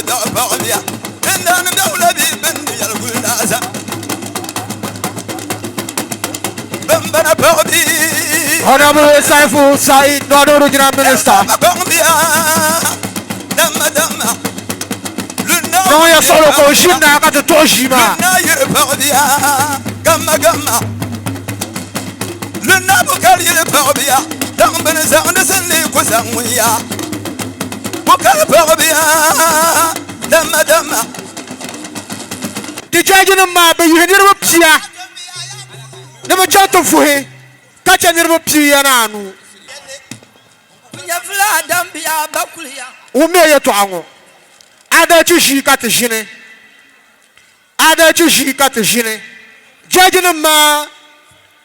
Biɛɣu paɣibiya Dindani biɛɣu la bɛ bindi yɛliguli naasa Bimbana paɣibi Honorable Saifu Said, Northern Regional Minister. Paɣibiya Damma damma Lunna Niŋ ya suɣulo ka o ʒi naa ka ti tuɣi ʒii maa. Lunna yiri paɣibiya Gamma gamma Lunna bukari yiri paɣibiya Daŋ bini zaŋdi sinli ku zaŋ ŋun ya Bukari paɣibiya Damma damma Di jaajinim maa bi yihi niriba pia ni bɛ chaŋ ti vuhi ka chɛ niriba pia ni anu. Wummiya yɛtɔɣa ŋɔ, Adalchi ʒii ka ti ʒini, adalchi ʒii ka ti ʒini. Jaajinim maa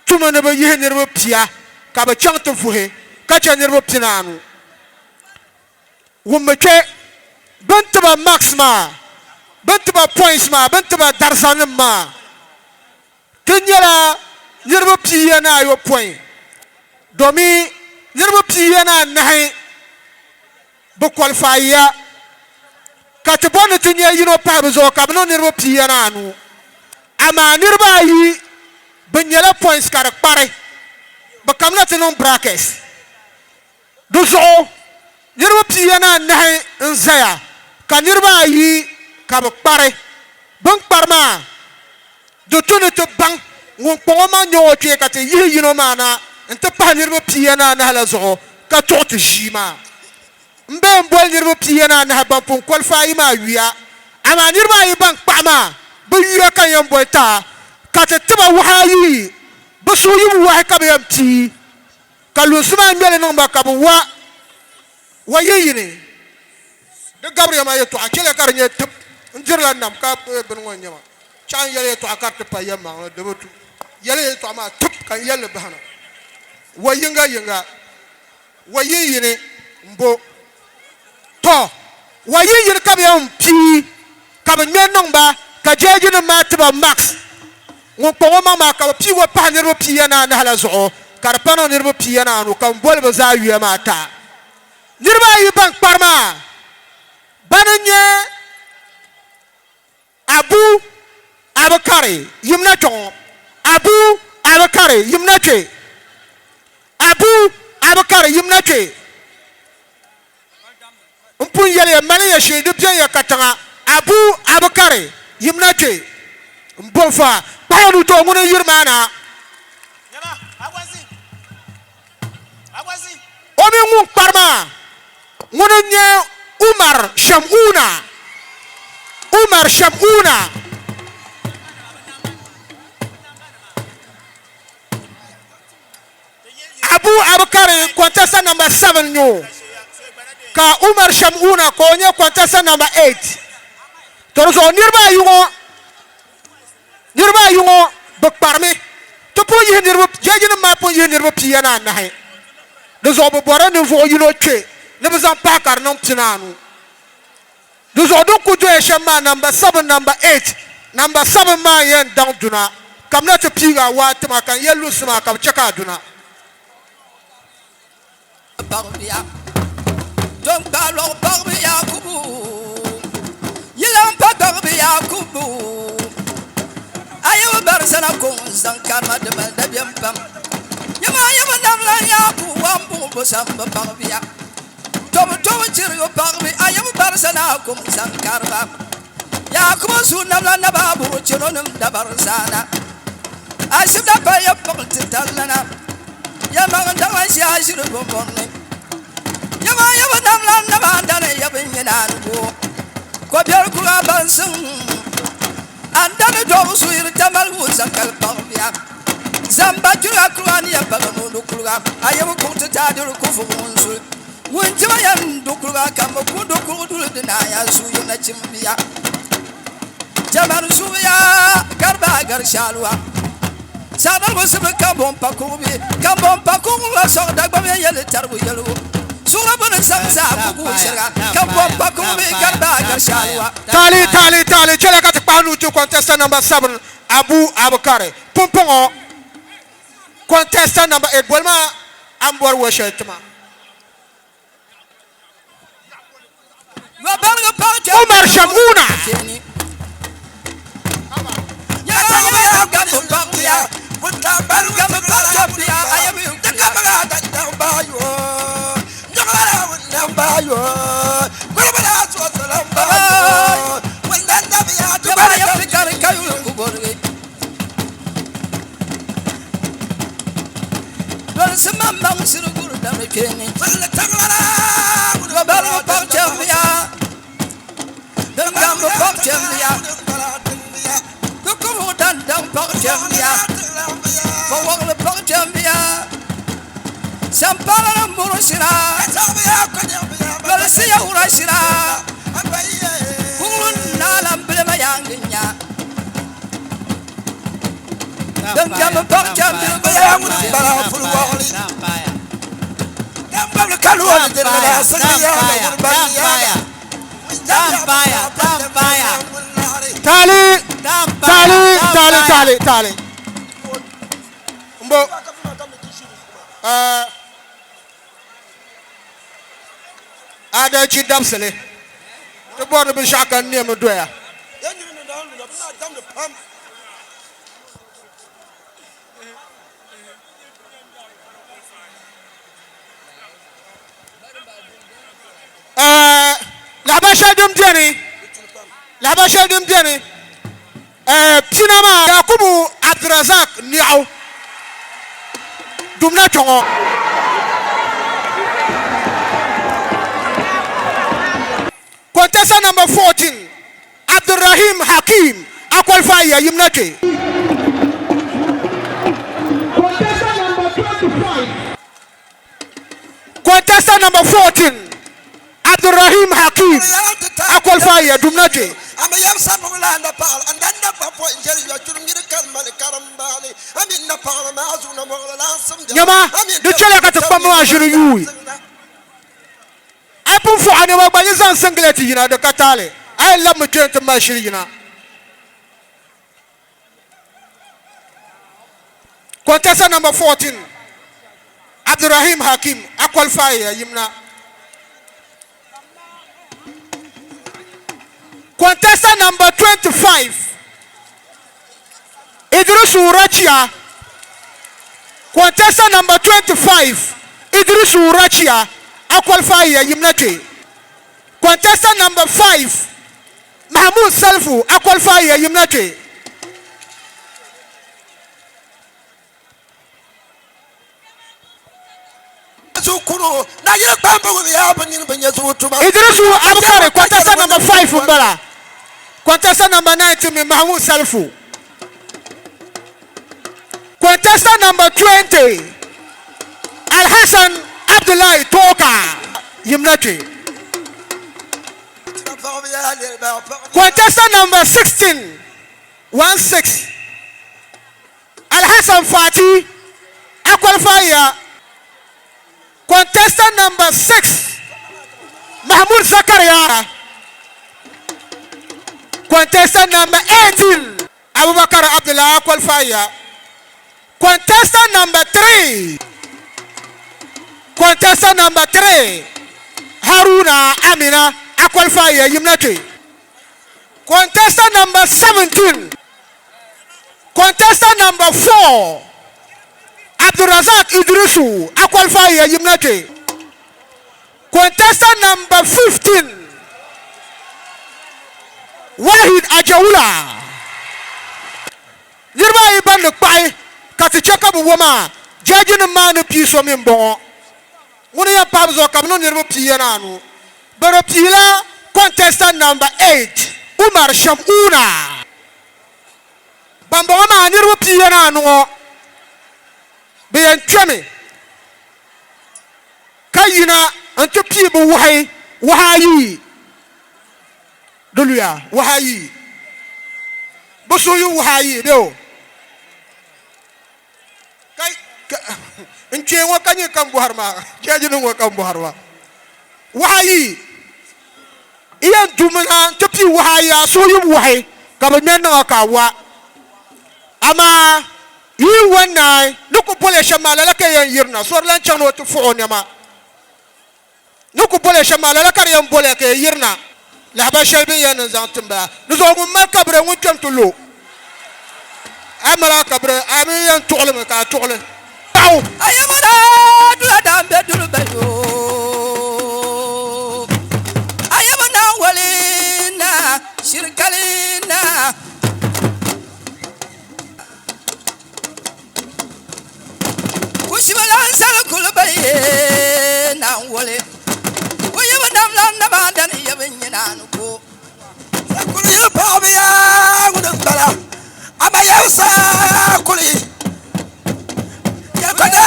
tumi ni bɛ yihi niriba pia ka bɛ chaŋ ti vuhi ka chɛ niriba pinaanu. Wummi kpe, bɛ ni ti ba marks maa, bɛ ni ti ba points maa, bɛ ni ti ba darizanim maa, ti nyɛla niriba pia ni ayopɔin, domi niriba pia ni anahi bi qualify-ya, ka ti bɔri ni ti nya yino pahi bɛ zuɣu ka bɛ niŋ niriba pia ni anu. Amaa niriba ayi bɛ nyɛla points ka di kpari, bɛ kamina ti niŋ brackets. Di zuɣu niriba pia ni anahi n-zaya ka niriba ayi ka bɛ kpari. Bɛ ni kpari maa, di tu ni ti baŋ ŋun kpaŋ o maŋ nyɛ o kpee ka ti yihi yino maa na nti pahi niriba pia ni anahi la zuɣu ka tuɣi ti ʒii maa. M bee m-boli niriba pia ni anahi ban pun kɔlifaayi maa yuya, amaa niriba ayi ban kpaɣi maa bɛ yuya ka n yɛn boli ti a, ka ti ti ba wahi ayiyi bɛ suhu yi bi wahi ka bɛ yɛn pii. Ka lunsi maa ŋmɛli niŋ ba ka bɛ wa wa yiniyini. Di gabiriya maa yɛtɔɣa chɛliya ka di nyɛ tib n-dirila nam ka bini ŋɔ n-nyɛ ma. Chaɣ n-yɛli yɛtɔɣa ka di ti pa yɛlimaŋli, di bi tu. Yɛli yɛtɔɣa maa tib ka n yɛli li bahi na. Wa yiŋga yiŋga, wa yiniyini m-bo. Tɔ! Wa yiniyini ka bɛ yɛn pii ka bɛ ŋmɛ niŋ ba ka jɛɛjinim maa ti ba marks. Ŋun kpaŋ o maŋ maa ka bɛ piig o pahi niriba pia ni anahi la zuɣu, ka di pa niŋ niriba pia ni anu, ka m boli bɛ zaa yuya maa taai. Niriba ayi ban kpari maa, bana n-nyɛ Abu Abukari, yimna kpe ŋɔ, Abu Abukari, yimna kpe, Abu Abukari, yimna kpe. N pun yɛli ya, mali ya shili di bɛn ya katiŋa. Abu Abukari, yimna kpe m-bo n-fa. Kpahi o nuu ti o, ŋuni n-yiri maa na. O mini ŋun kpari maa, ŋuni n-nyɛ Umar Shamuna. Umar Shamuna. Abu Abukari contestant number 7 n-nyɛ o ka Umar Shamuna ka o nyɛ contestant number 8. To di zuɣu niriba ayi ŋɔ niriba ayi ŋɔ bɛ kparimi ti pun yihi niriba jeejinim maa pun yihi niriba pia ni anahi di zuɣu bɛ bɔrila ninvuɣu yino kpe ni bɛ zaŋ pahi ka di niŋ pinaanu. Di zuɣu din ku doya shɛm maa namba seven namba eight namba seven maa n yɛn daŋ duna kamina ti piigi a waa tima ka n yɛli lunsi maa ka bi chɛ ka a duna. Paɣibiya, Tom kpaalɔɣu paɣibi Yakubu, Yilaŋ pa paɣibi Yakubu, A yi bi bari sana ko n-zaŋ karima di mali dabiɛm pam. Nyama a yi bi namla Yakubu wa m-buɣi bu sam bi paɣibiya. Tɔbu tɔbu chirigu paɣibi a yi bi bari sana kum zaŋ kari ba. Yaakubu su namla naba buru chɛronim dabari zaana. A shibda pa ya paɣ titalilana, yɛlimaŋ n-daŋla ʒia ʒiri bumbɔŋ ni. Nyama ya bi namla naba dani ya bi nya naani go. Kɔbiɛri kuriga baŋsim Andani dɔbu suyiri tamaligu zakali paɣibiya. Zamba juriga kuriga ni ya paɣi nuuni kuriga a yi bi kuɣ ti taai diri kufuɣu ŋun zuli. Ŋun jima ya n-du kuriga ka mi ku du kuɣ duli di naai ya zuyu nachimbiya. Jamani zuɣuya gariba gari shaaluwa. Saɣidarigu sibi kambɔŋ pa kuɣ bi kambɔŋ pa kuɣ ŋun la sɔɣ Dagbamb ya yɛli tarigu yɛligu. Suɣuri bini zaŋ zaa ku guui shiriga kambɔŋ pa kuɣ bi gariba gari shaaluwa. Taali taali taali chɛliya ka ti kpahi nuu ti contestant number 7 Abu Abukari. Pumpɔŋɔ contestant number 8 boli ma a ni bɔri wa shɛli ti ma. Yɔbaligu paɣ Umar Shamuna. Taali taali taali taali taali mbo adalchi dabisili ti bɔri ni binshɛɣu ka n nɛmi doya. Lahabali shɛli din biɛni lahabali shɛli din biɛni pina maa Yakubu Abdurazak Niɛɣu dumna kpɛ ŋɔ. Contestant number 14 Abdulrahim Hakim a qualify ya yimna kpɛ. Contestant number 25. Contestant number 14, Abdulrahim Hakim a qualify ya dumna kpɛ. Nyama di chɛliya ka ti kpamba maa ʒini yuui. A pun fuɣi a nɛma gba yi zaŋ singlet yina di ka taali, a yɛn labimi kpe nti mali shili yina. Contestant number 14, Abdulrahim Hakim, a qualify ya yimna. Contestant number 25, Idrisu Rachia. Contestant number 25, Idrisu Rachia, a qualify ya yimna kpe. Contestant number 5, Mahmood Salifu, a qualify ya yimna kpe. Idrisu Abukari, contestant number 5 m-bala. Contestant number 19 mi Mahmood Salifu. Contestant number 20, Alhassan Abdullahi Toka, yimna kpe. Contestant number 16, 1 6, Alhassan Fati, a qualify ya. Contestant number 6, Mahmoud Zakaria. Contestant number 18, Abubakar Abdullah, a qualify ya. Contestant number 3, Contestant number 3, Haruna Amina, a qualify ya yimna kpe. Contestant number 17, Contestant number 4, Abdulrazak Idrisu, a qualify ya yimna kpe. Contestant number 15, Wahid Ajawula. Niriba ayi ban ni kpaɣi ka ti che ka bɛ wo maa, jɛjinim maa ni pii so mi m-bɔŋɔ. Ŋuni yɛn pahi bɛ zuɣu ka bɛ niŋ niriba pii ya ni anu. Bɛ di piila contestant number 8, Umar Shamuna. Bambɔŋɔ maa niriba pii ya ni anu ŋɔ, bɛ yɛn kpɛmi ka yina nti pii bɛ wahi, wahi ayi. Di luya wahi ayi. Bɛ suhu yi wahi ayi bɛ o. Ka n kpee ŋɔ ka nyɛ ka n bɔhiri maa, jɛɛjinim ŋɔ ka n bɔhiri maa. Wahi ayi i yɛn dumi na nti pii wahi ayi a suhu yi wahi ka bɛ ŋmɛ niŋ a ka a wa. Amaa yi yi wa naai ni ku boli ya shɛm maa lala ka yi yɛn yirina sori lan chaŋ ni o ti fuɣi o nɛma. Ni ku boli ya shɛm maa, lala ka di yɛn boli ya ka ya yirina. Lahabali shɛli bɛ ni yɛn niŋ zaŋ ti m-bala. Di zuɣu ŋun mali kabiri ŋun kpɛm ti lo. A yi mali a kabiri a mi yɛn tuɣili mi ka a tuɣili paɣ o. A yɛbu daa dula daa be duli bayo. A yɛbu naa wali naa shirikali naa. Kushiba lan sali kuli baye naa wali. O yɛbu namla nama dani yɛbu nyina ni ko. Kuli yi paɣaba yaa ŋuni n bala ama yɛbu saa kuli yɛlkɔda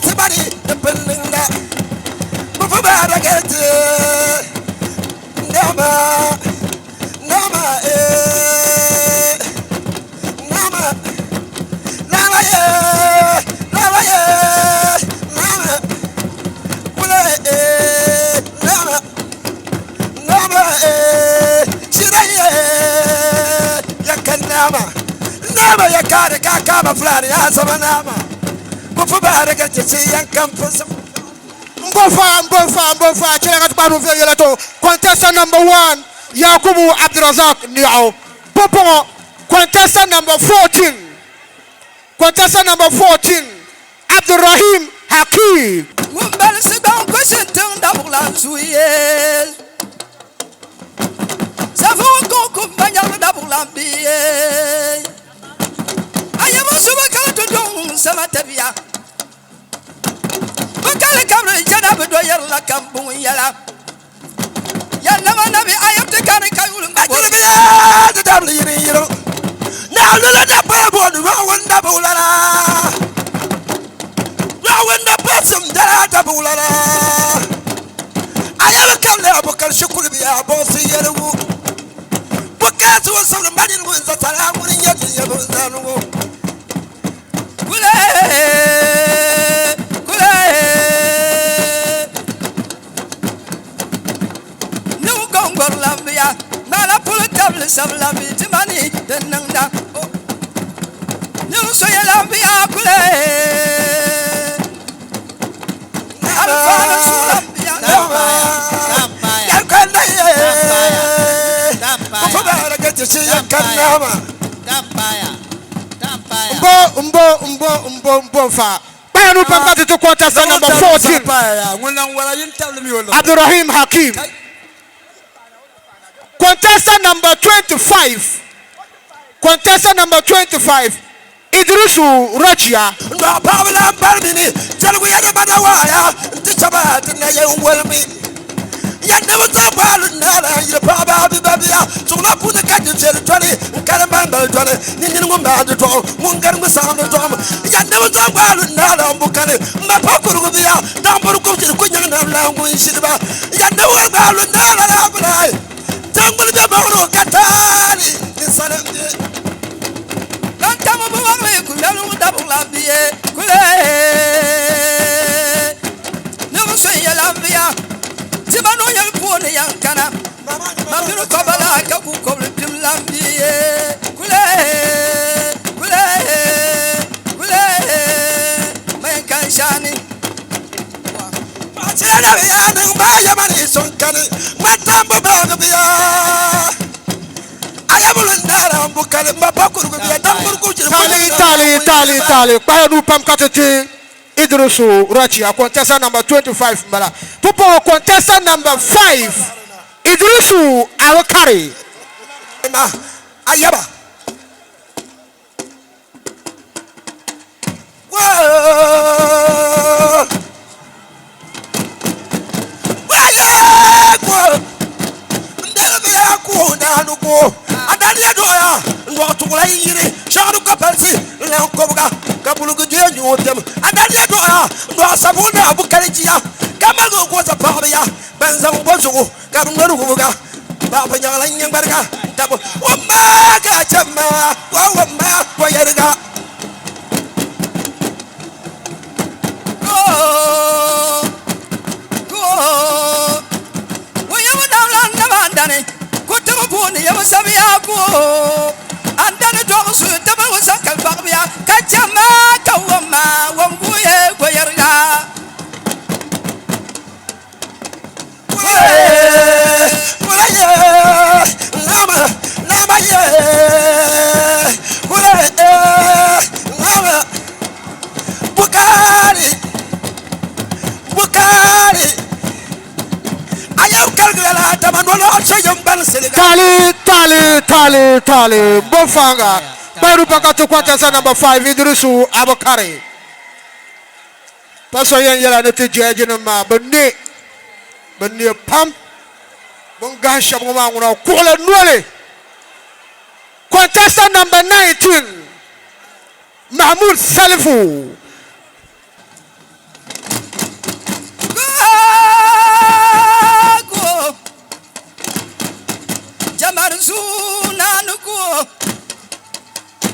ti bari di pili niŋda bufu baara gɛriti nama nama ee nama nama yee nama yee nama kule ee nama nama ee shira yee yakan nama nama ya kare ka kama fulani ya zama nama bufu baara gɛriti ti yankan fusa Mbofa, Mbofa, Mbofa, chela ka tukpanu viɛnyɛla to. Contestant number 1, Yakubu Abdulrazak Niao. Pumpɔŋɔ, contestant number 14, contestant number 14, Abdulrahim Hakim. Ŋun balisi gbaŋ kushi tiŋ dabuɣilan zuye. Safuŋ kuŋ kum ba nyɛri dabuɣilan biye. A yɛbu subu kali tunduŋ sama tabiya. Bɛ kali kabiri jɛna bɛ do yɛrila kam buŋ yɛla. Yɛlama nabi ayab ti kani ka yuli ŋma bori. Ajilibiya ti tabili yiri yiri. Naɣilila da paya booni Rawun da buɣulana. Rawun da pasim dala da buɣulana. Ayabi kabili abukar shikuru biya bɔŋsi yɛligu. Bukaasi o sabili mani ŋun za sala ŋun nyɛ ti yɛbu zanugu. Kule kule. Niŋ gɔŋgɔri lambiya ŋmala puli tabili sabila mi ti mani din niŋda. Niŋ soya lambiya kule. Alifaani su lambiya. Yarkanda ye. Bufu baara gɛriti si yankan nama. Mbo, mbo, mbo, mbo, mbo fa. Kpayanu pam ka ti ti contestant number 14, ŋun lan wara yin tabili mi o luɣuli. Abdulrahim Hakim. Contestant number 25, contestant number 25, Idrisu Rajia. Ndɔɣu paɣaba lan bari mi ni jɛligu ya ni bada waaya n-ti chɛba ti na yɛn wolimi. Ya ni bi zaŋ baalu naala n-yili paɣaba a bi ba bia suɣula puuni ka di viɛli dɔli n-kali m-balimbali dɔli ni nini ŋun maandi dɔɣu ŋun gari ŋun saɣindi dɔɣim. Ya ni bi zaŋ baalu naala m-bu kani m-ba pa kurigu bia daŋburi kubchiri ku nyaŋ nam lan ŋun ʒini ba. Ya ni bi baalu naala la bulai tiŋgbuli bɛ baɣiri o ka taali ninsalim bɛ. Lan tamu bi waɣili kulɛlu dabuɣilan biye kule. Niŋ soya lambiya tima no yɛli puuni yan kana. Mabiri kɔbala ka ku kɔbili pim lambiye kule kule kule. Mayan kan shani. Paɣa biya niŋ ba yamani sɔŋ kani ŋmatambu baagi biya. Ayabulu naara n bu kali ma pa kurugu biya daŋburi kubchiri ku Tali, nyaŋ nam tali, lan ŋun tali, ʒini ba. tali. Kpayanu pam ka ti ti Idrisu Rajia, contestant number 25 m-bala. Pumpɔŋɔ contestant number 5, Idrisu Abukari. Ma ayaba. Whoa! Waya ko. Ndere biya ko naanu ko. Adaliya doya ndɔɣu tuɣula yiri shɛɣu ka palisi lan kɔbiga ka bulugi duya nyuo biɛm. Adaliya doya ndɔɣu sabu na bu kali jiya ka maligi goza paɣabiya ban zaŋ bɔ zuɣu ka bi ŋmari wubiga paɣaba nyaɣala nyɛŋmariga tabi o ma ka chɛma o ma o yɛriga. Go go. Wo yɛbu namla nama dani ku tiŋ puuni yɛbu sabiya ko. An dani dɔɣu su tabi wusa ka paɣabiya ka chɛma ka wama wam guye go yɛriga. Kule ye. ŋmaligi lala dama noli a chɛ yɛm bani siliga. Tali, tali, tali, tali, bo fanga. Bayru Pakati contestant number 5 Idrisu Abukari. Pa so yɛn yɛla ni ti jɛɛji nim maa bi ne bi ne pam bin gahi shɛba ŋɔ maa ŋuna kuɣili noli. Contestant number 19 Mahmoud Salifu. Go jamar zunan go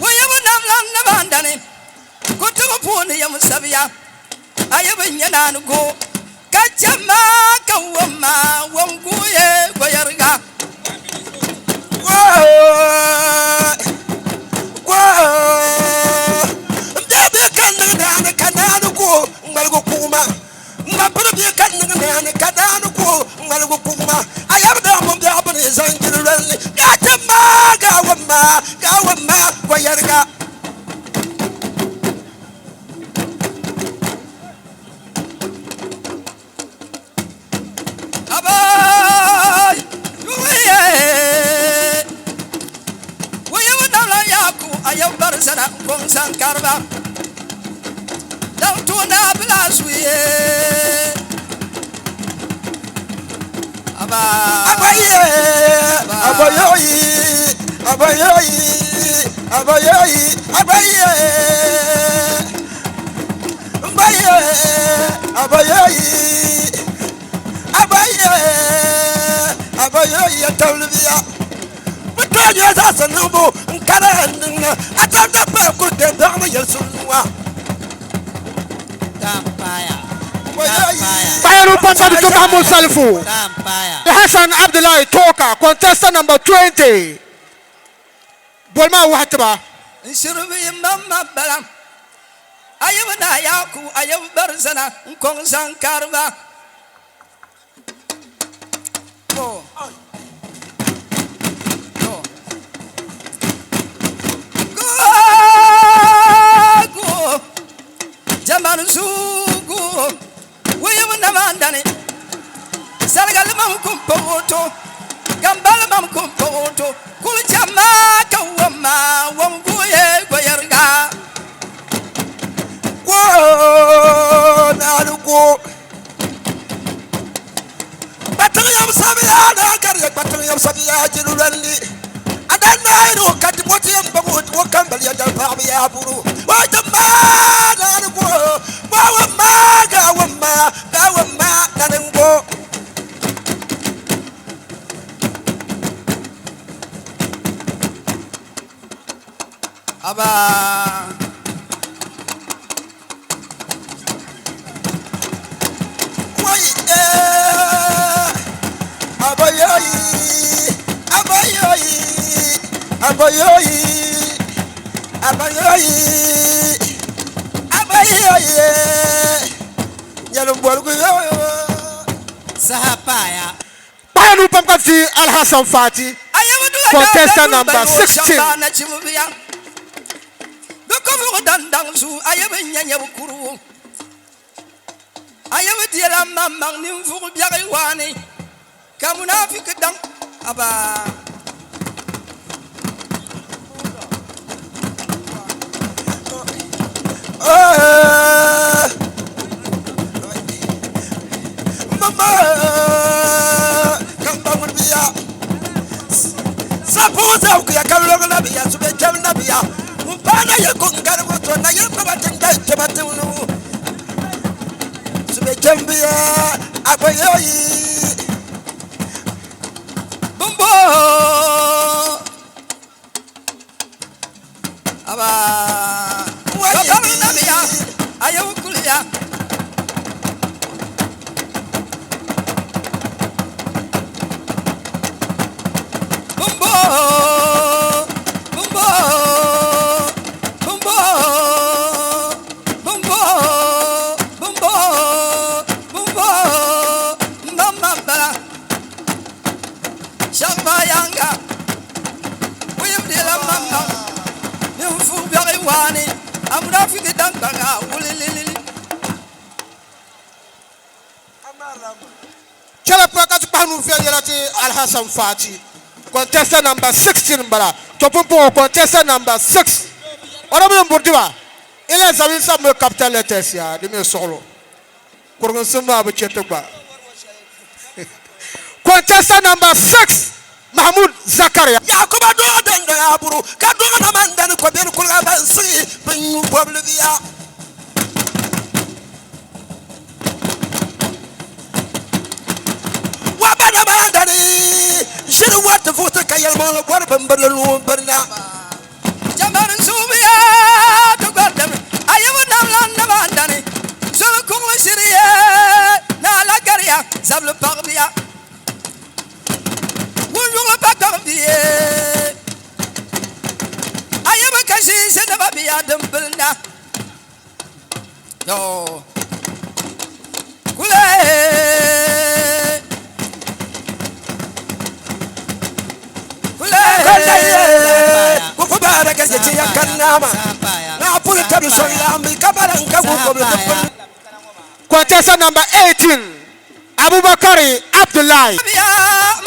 wayabu namlan nabandani kutubu puuni yam sabiya ayabu nyanan go ka jama ka wama wangu ye goyarga. N bɛ ka niŋ naani ka naani ko ŋmaligu kuɣuma n ba piri bɛ ka niŋ naani ka naani ko ŋmaligu kuɣuma a yabi daa mun biɛɣu bini zaŋ jiri lɔlli yaa ti maa gaawa maa gaawa maa goyariga. Abay yuye wayabu namlan yaku ayabu barzana gongsan karba dawtuna bila suye aba. Abaye abayoyi abayoyi abayoyi abaye abaye abayoyi abaye abayoyi atawlibiya butɔnyɛ zaasa niŋbu n kara niŋ a tabda pala kuri tɛndaɣimi yɛlisunwa. Tampaya. Bayru Pakati to Mahmoud Salifu. Tampaya. Hassan Abdullahi Toka contestant number 20. Bolma wahi tiba. N shiribi mamma bala ayabu na yaku ayabu barzana n kɔŋ zaŋ kariba to to go jamanu sugu wayabu namandani sargali mam kumpowoto gambal mam kumpowoto kul jama ka wama wanguye goyarga. Ko naani ko kpatiŋ yam sabiya na kariya kpatiŋ yam sabiya jilulalli a dan naayini o ka di mo ti yɛn baŋ o kambali ya dali paɣaba yaa buru o ti ma naani ko wa ma ga wa ma ga wa ma nani ko. Aba. Wai abayoyi abayoyi abayoyi abayoyi abayoyi nyɛlim boligu yoyo. Saha paaya. Bayru Pakati Alhassan Fati. Ayabu duga Contestant number 16. Na chimubiya dukufu dandang su ayabu nyanyabu kuru ayabu diela mamang ninfugu biagi wani ka munafik dang aba. Mama kamba ŋun biya sapu sapu ya kalɔŋ na biya sube jɛm na biya n paana ye ko n garibu to na ye kpaba ti n da jɛba ti nu sube jɛm biya abayoyi. Bumbo aba. Wai. Babu na biya ayabu kuliya bumbo bumbo bumbo bumbo bumbo bumbo mama bala shamba yanga wiyim dila mama ninfu biɛɣi waani amunafiki dankpaŋa wulilili. Chala Pakati kpahi nuu viɛnyɛla ti Alhassan Fati. Contestant number 16 m-bala. To pumpɔŋɔ contestant number 6. Honorable Mburdiba, i lahi zabi n sabimi capital letters yaa di mi suɣilo. Kuriginsim maa bi chɛ ti gba. Contestant number 6, Mahmood Zakaria. Yakuba dɔɣi dɛndɔya aburu, ka dɔɣi namandani kɔbiɛri kuliga ban siɣi bɛ nyu bɔbili bia. Wa ba namandani ʒiri wari ti vuɣisi ka yɛlimaŋli bɔri bimbirili nuu birina. Jambari suubiya ti gɔri dami ayibu namla namandani zoli kuŋli shiriye naa la gariya zabili paɣibiya. Ŋun yuŋli pa kpaŋ bia a yi bi ka ʒiinsi nima bia din bili na kule kule Kuku baara ka jɛ ya kan naama na puli tabi sɔŋ laɣimbi ka bala n ka gukɔbili ti pili. Contestant number 18, Abubakari Abdullahi. Bia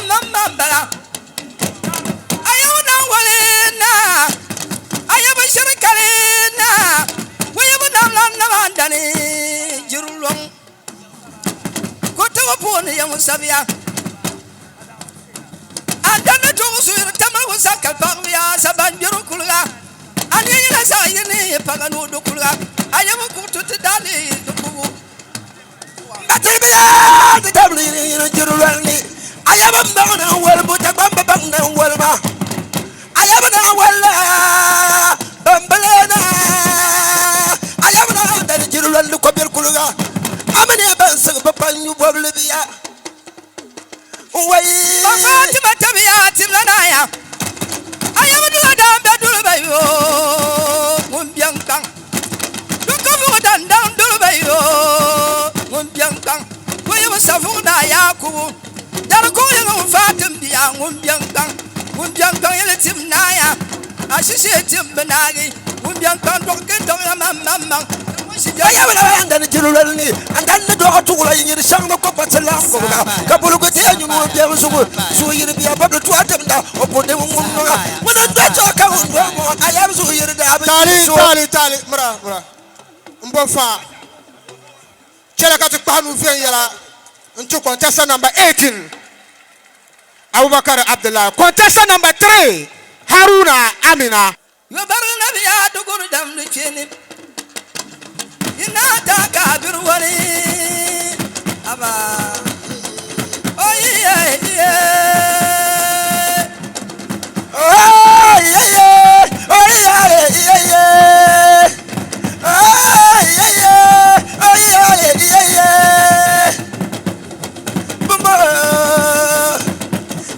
mamma bala ayaw na wali na ayabu shirkali na wayabu namla namandani jirulong ko tawa puuni yaŋ sabiya andani tuɣu suyiri tamagu sakal paɣabiya saban gbiru kuliga ani yina zaɣ yini paɣa ni o du kuliga ayabu kuɣutu ti daali di kubu Batiribiya ti tabili yini yini jirulɔli ayaba n baŋ na wali buta gba bi baŋ na wali ma ayaba na wala bambili na ayaba na dani jirulɔli kɔbiri kuliga amini ban sigi bi pa nyu bɔbili biya wai ba Fatima tabiya tibila naaya ayabu dula dan bɛ duli ba yo ŋun biɛŋ kpaŋ duka fuɣu dan dan duli ba yo ŋun biɛŋ kpaŋ kuyibu safuɣu na Yakubu dari kuɣu yiŋ Fatim bia ŋun biɛŋ kpaŋ ŋun biɛŋ kpaŋ yɛli tim naaya ashishe tim bi naagi ŋun biɛŋ kpaŋ dɔɣi kintɔŋ maŋ maŋ maŋ ayaba na an dani jirulɔli ni an dani ni dɔɣi tuɣula yi nyiri shɛŋ ni kɔkpa ti laɣim kɔbiga ka bulugu ti ya nyuŋ biɛm zuɣu zuɣu yiri bia bɔbili tuɣa timda o ku di ŋun nɔŋa ŋun n dɔ chuɣu ka ŋun dɔ ŋɔ ayaba zuɣu yiri daa bi Taali, so taali, taali, mira, mira. M bo fa. Chɛla ka ti kpahi nuu viɛnyɛla n-ti contestant number 18, Abubakar Abdullahi. Contestant number 3, Haruna Amina. Yobari nabiya duguri damdi cheni ina ta kabir wani aba oyiye iye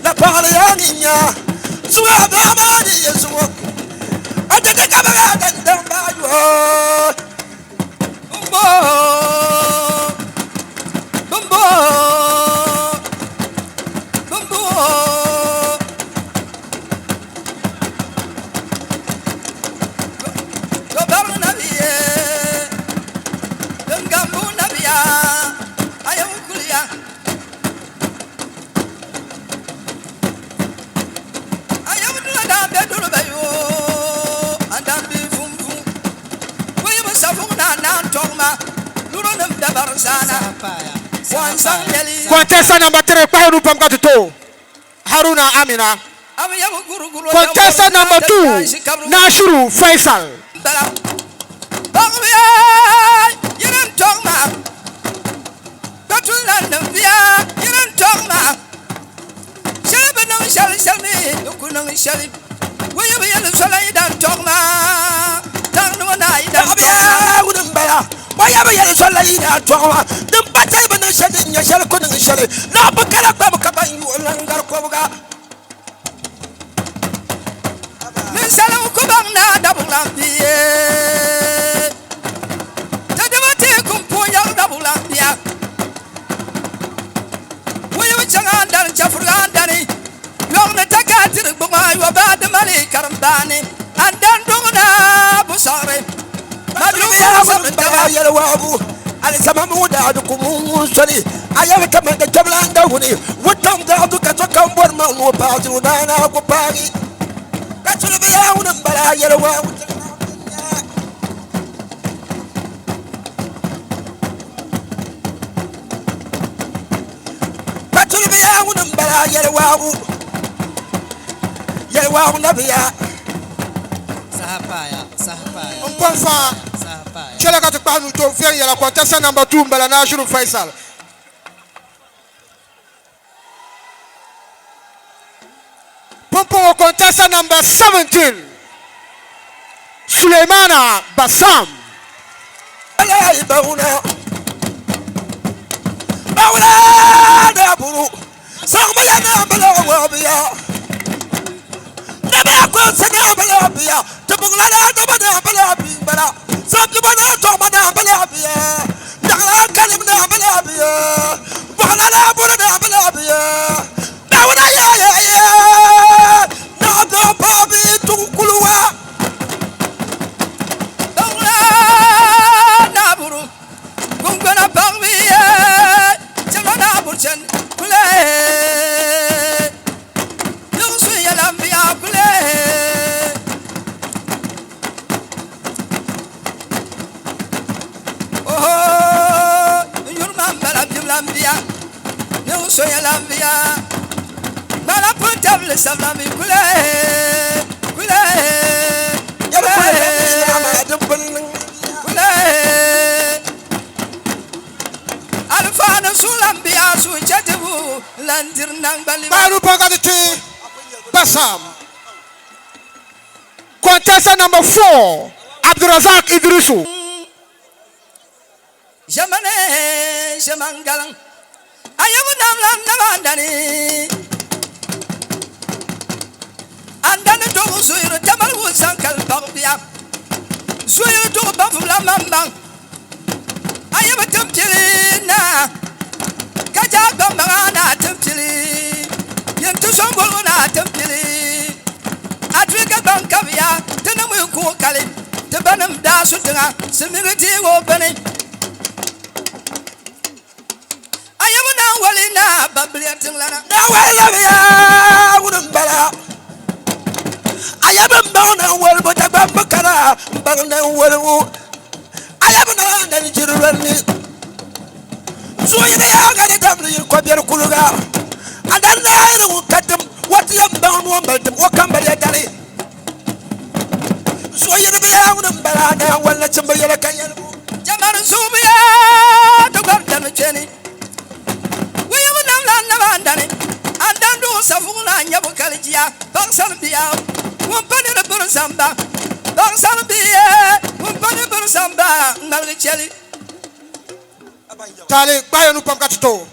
La paɣari yaa ni nya zuɣu baa maa ni yɛ zuɣu a tɛ ka ba dan baa yo bumbo bumbo bumbo yobari nabiye dingambu nabiya ayawukuliya ayawudula dambe duluba yo andambi funfun woyibu safuŋ na naan tɔgma luro nim dabar saana wansaŋ yɛli Contestant number 3, kpahi nuu pam ka ti to Haruna Amina. am yabu guruguro Contestant number 2, Nashiru Faisal. Bala baɣabiya yirim tɔgma ka nim bia yirim tɔgma shɛli bi niŋ shɛli shɛli mi di ku niŋ shɛli woyibu yɛli sola yi dan tɔgma taŋ ni ŋɔ naa yi dan tɔgma Baɣabiya ŋuni n bala o yaba yɛli sola yi daa tɔgma din pa tayi bi niŋ shɛli din nyɛ shɛli ku niŋ shɛli na bi kala gbabi ka ban yuɣu lan gari kɔbiga ninsalim ku baŋ naa dabuɣulan bia tadaba teeku puun yaɣi dabuɣulan bia woyibu chaŋ andani chɛfuriga andani yɔɣu ni takatiri gbuɣa yɔbaa dimali karimbaani andan duɣu na busaɣiri Batribiya ŋuni n bala yɛli waabu alizama mu daa di ku mu soli A yɛli kaman ka kpɛbila n dawuni wuntaŋ daɣu du ka sokam bɔri maŋ ni o paai zino naa naa ku paagi ka chili bi yaa ŋuni m-bala a yɛli waa ŋun tiri naa nya. Ka chili bi yaa ŋuni m-bala a yɛli waa ŋun yɛli waa ŋun na bi yaa. Saha paaya, saha paaya. N pɔŋ faa. Saha paaya. Chɛla ka ti kpahi nuu tooi viɛnyɛla contestant number 2 m-bala Nashiru Faisal. Pumpɔŋɔ contestant number 17 Sulemana Basam. Alayi bawuna bawuna na buru saɣimila na bala wabiya naba kunsi na bala biya tibugla na daba na bala bimbala sabjiba na tɔgba na bala biya daɣila kalim na bala biya bɔɣila na buru na bala biya bawuna ya ya ya na do pabi tugukuluwa Bawuna na buru gungona paɣabiya chɛma na buru chɛni kule luɣusu yɛla biya kule oho n yuri ma n bala bibila n biya luɣusu yɛla biya gbala pun tabili sabila mi kule kule yɛli kule kuli din pun niŋ kule alifaani sulan biya su chɛtibu lan diri nangbali Kpahi nuu pam ka ti ti Basam. Contestant number 4 Abdulrazak Idrisu. ʒɛmani ʒɛman galiŋ ayabu namla naba andani andani duɣu zuyiri tamali wunsaŋ kali paɣa bia zuyiri duɣu bafubila maŋmaŋ ayabu timpili na ka jaa gbambaŋa na timpili yinti somboligu na timpili Africa gbaŋ kabiya ti niŋ mi kuɣu kali ti banim daa su tiŋa silimiingi deegi o bini ayabu naan wali naa bambiliya tiŋlana Nawali labiya ŋuni m-bala ayabi m-baŋ na walibu Dagbamb kara m-baŋ na walibu ayabi na nani jiri lɔni zuɣu yini yaaŋa ni damdi yini kɔbiɛri kuliga a dan naayiri ŋun ka dim wati yɛn baŋ ni o mali dim o kambaliya dali zuɣu yini bi yaa ŋuni m-bala a naan wali nachimbi yɛla ka yɛlibu jamani zumiya ti gɔri dami kpɛni wuyibu namla naba andani andan duɣu safuɣu na nyabu kali jia baŋsani biya ŋun pa ni di biri zamba baŋsani biya ŋun pa ni biri zamba ŋmaligi chɛli Taali kpahi nuu pam ka ti tooi.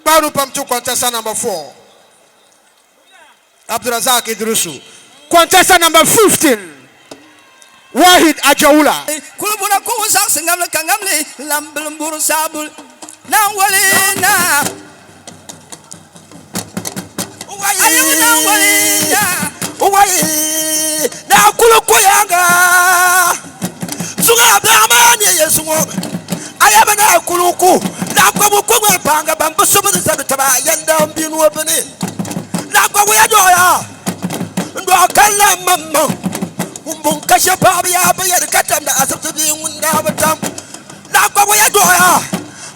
Kpahi nuu pam ti contestant number 4 Abdulrazak Idrisu. Contestant number 15 Wahid Ajawula. Kulibuna kuɣu zaɣisi ŋamli ka ŋamli lambili m-buri saabuli naan wali na ayabu naan wali na wai na kuli koyanga suŋa biɛɣu maa ni yɛ suŋo ayaba na kuli ku na gbabu ko ŋmɛ paanga ban bi subi ni sabi taba yɛnda n bi nuo bini na gbabu ya dɔɣɔya n dɔɣɔ kanna n maŋ maŋ ŋun bun ka shɛ paɣaba yaa bi yɛri ka tamdi asibiti bia ŋun daa bi tam na gbabu ya dɔɣɔya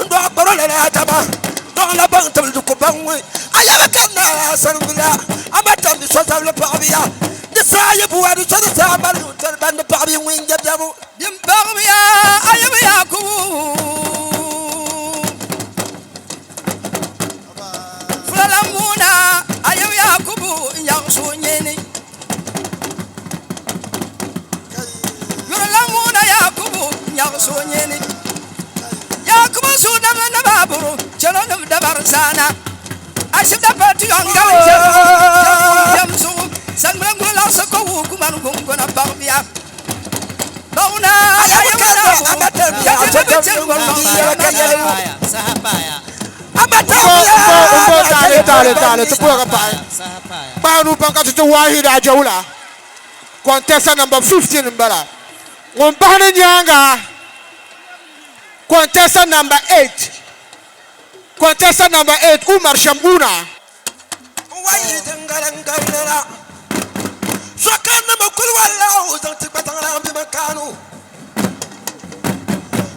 n dɔɣɔ kparo la na taba dɔɣɔ la baŋ tibili di ku baŋ ŋɔ ayaba kanna sanibila ama tamdi so zabili paɣaba ya di saa yi buwa di so di saa mali tari ban di paɣaba yi ŋun jɛbiɛbu din paɣabiya ayabu yakubu fulala muuna ayabu yakubu n yaɣasu nyɛni yurila muuna yakubu n yaɣasu nyɛni yakubu su namla naba buru chɛlo nim dabari saana ashibda pati yɔn gali jɛm zuɣu sangbila nguli laɣasi ko wuu kumani gungona paɣabiya bawuna Ayabu ayabu kanna nabu ama tamdi ka ti so bi chɛri tamdi yɛla ka yɛlibu Saha paaya, saha paaya, ama Mbo mbo mbo taali taali taali ti kpuɣi ka paɣi. saha paaya. Kpahi nuu pam ka ti ti Wahid Ajawula. Contestant number 15 m-bala. Ŋun bahi ni nyaaŋa Contestant number 8. Contestant number 8, Umar Shamuna. Wayi din garin garinara. Sokam ni mi kuli wallahu zaŋ ti kpatiŋ lan bi man kaanu.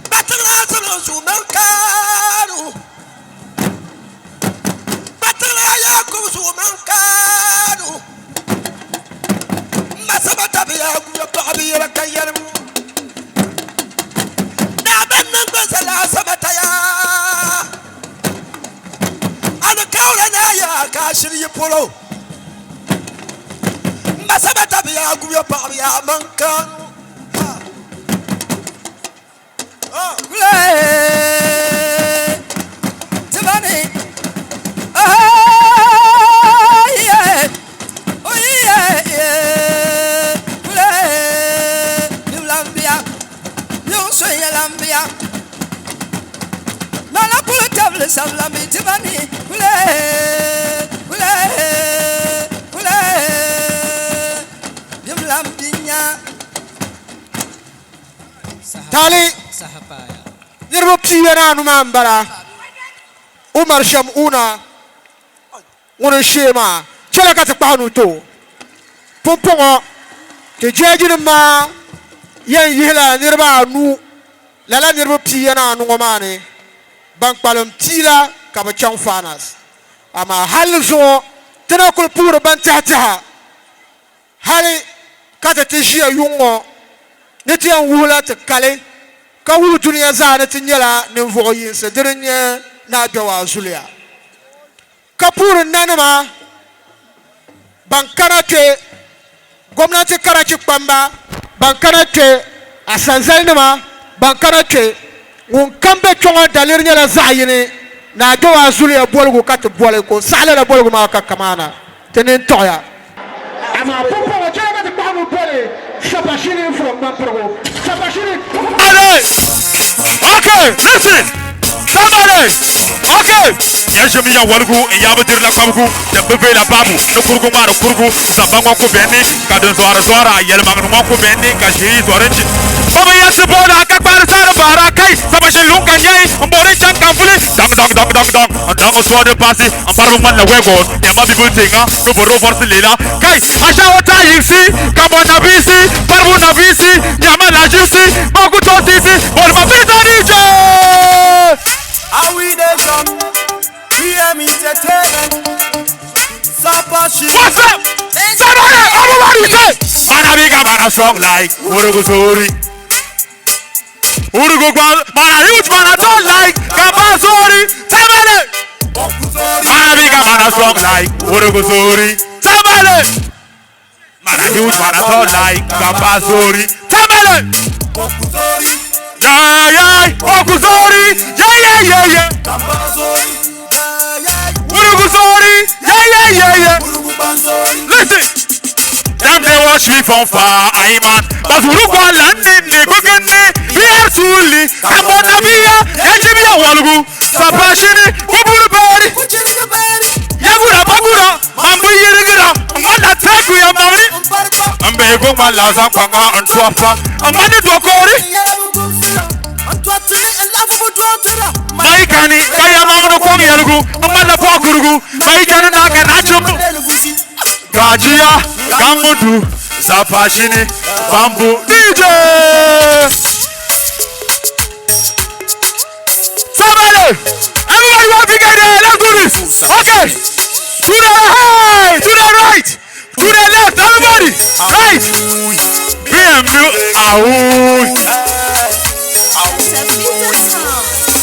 Kpatiŋ lan ziblim zu man kaanu. Kpatiŋ lan Yakubu zu man kaanu. Masaba tabi Yakubu ya paɣa bi yɛla ka yɛlim. Naa ban niŋ gbansa laasabu taya. Alikauli naa yaa ka a shiri yi polo. Masaba tabi Yakubu ya paɣa bi yaa man kaanu. Taali niriba pia ni anu maa m-bala. Umar Shamuna ŋuni n-shee maa chɛla ka ti kpahi nuu ti o. Pumpɔŋɔ ti jɛɛjinim maa yɛn yihila niriba anu lala niriba pia ni anu ŋɔ maa ni ban kpalim pia la ka bɛ chaŋ finals. Amaa hali zuŋɔ ti na kuli puhiri ban tɛhitɛha Hali ka ti ti ʒiya yuŋ ŋɔ ni ti yɛn wuhila ti kali, ka wuhi dunia zaa ni ti nyɛla ninvuɣ yinsi, dini n-nyɛ Naa Gbɛwaa zuliya. Ka puhiri nanima ban kana kpe, gomnanti karachi kpamba ban kana kpe, asanzalinima ban kana kpe, ŋun kam be kpe ŋɔ daliri nyɛla zaɣ yini, Naa Gbɛwaa zuliya boligu ka ti boli, ka o saɣi lala boligu maa ka kamaana ti nini tiɣiya. Amaa pumpɔŋɔ chɛli ka ti kpahi mi boli sapashini from ŋmanpirigu. Sapashini. Somebody! Okay, listen! Somebody! Okay! Ya ʒimi ya waligu n yaa bi dirila kpabigu din bi veela babu ni kurugu ŋmaari kurugu zamba ŋɔ ku bɛn ni ka din zɔhiri zɔhira yɛlimaŋli ŋɔ ku bɛn ni ka ʒii yi zɔri n-chi Babu ya ti booni a ka kpaari saari baara kai sapashin luŋ ka nyai n booni chaŋ ka n vuli daŋ daŋ daŋ daŋ daŋ n daŋ n suɔdi paasi n paribu ŋmanila wɛgɔn nyɛma bibili teŋa ni bɔro vɔrisi leela kai ashawo taa yiŋsi kambɔn nabiisi paribu nabiisi nyɛma laʒibisi maa ku tooi tiisi bolima pita DJ. How we dey jump, PM Entertainment, Sapashi. What's up? Somebody, everybody say, Man a big man a strong like Urugu Suri. Urugu Gwal, man a huge man a tall like Kabasori. Somebody, man a big man a strong like Urugu Suri. Somebody, man a huge man a tall like Kabasori. Somebody, yeah yeah, Okuzori, yeah yeah yeah yeah. Urugu Suri, yeah yeah yeah yeah. Listen. Them they watch me from far, I man. But Urugwa landing, the Gugene, Biarsuli, Kambonabia, Yajibia Walugu, Sapashini, Uburubari, Yagura Bagura, Mambu Yirigira, Mala Teku Yamari, Mbego Malaza Kwanga and Twapa, Amani Dokori, Maikani, Kayamano Kwang Yalugu, Amala Pokurugu, Maikani Naka Nachum. Gajia, Gamudu, Zapashini, Bamboo, DJ! Somebody! Everybody want to get there, let's do this! Okay! To the right, to the right, to the left, everybody! Right! BMW, Aoui!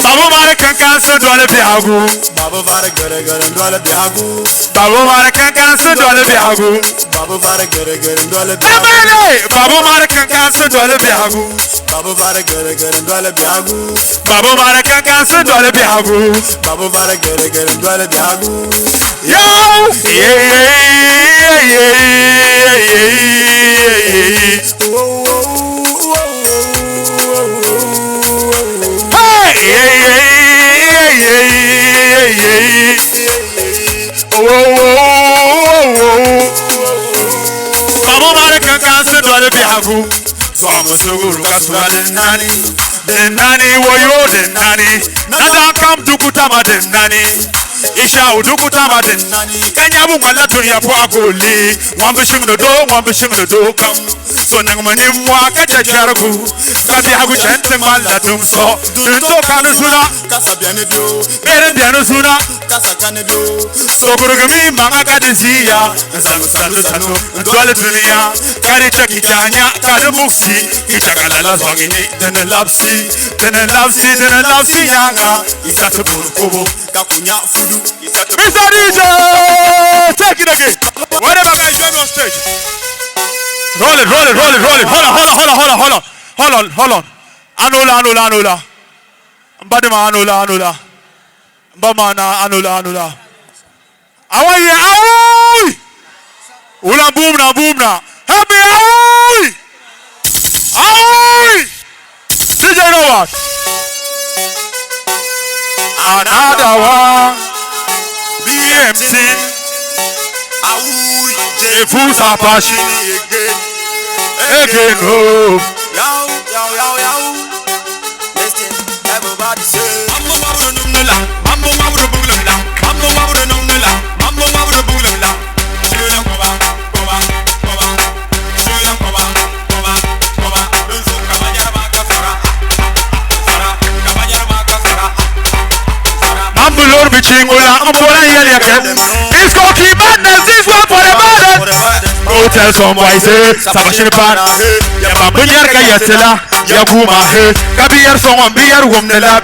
Babu mara kankan su dole bihagu. Babu vara gare gare dole bihagu. Babu mara kankan su dole bihagu. Babu vara gare gare dole bihagu. Everybody! Babu mara kankan su dole bihagu. Babu vara gare gare dole bihagu. Babu mara kankan su dole bihagu. Babu vara gare gare dole bihagu. Yo! Yeah, yeah, yeah, yeah, yeah. Oh, oh, oh, oh, oh. Hey! Yeah, yeah, yeah, yeah, yeah. Oh, oh, oh, oh. Babu mara kankan su dole bihagu. Zuwa musu guru ka suralin nani. Din nani woyo din nani. Nada kam dukutama din nani. Ishau dukutama din nani. Kanya bu ngwala dunya po agoli. Ŋun bi shiŋdi doo, ŋun bi shiŋdi doo kam. So niŋmi nimmɔhi ka chɛ chɛrigu, ka biɛhigu chani ti ŋmanila dumsɔ. Din to kani zuna, bee din beni zuna. So gurigimi maŋa ka di ziiya n-zaŋ sanu sanu n-doli dunia, ka di chɛ kicha nya ka di muɣisi kicha ka lala zɔŋi ni di ni labisi, di ni labisi, di ni labisi nyaaŋa. Yisa ti booni kobo ka ku nya fudu. Mr. DJ, take it again. Whatever guys, join me on stage. Roll it, roll it, roll it, roll it. Hold on, hold on, hold on, hold on, hold on. Hold on, hold on. Anola, anola, anola. Mbadima, anola, anola. Mbama na anola, anola. I want you, aoi! Ula boom na, boom na. Help me, aoi! Aoi! DJ, you know what? Another one. BMC. Jefu Sapashi. Again, oh. Yow, yow, yow, yow. Listen, everybody say. Mambo Lord Bichingula, Ambola Yeliakem. It's Koki Madness, this one for the baddest. Go tell some boy say, Sabashini pan. Ya babunyar ka yatela, ya kuma he. Kabiyar song biyar wumnela.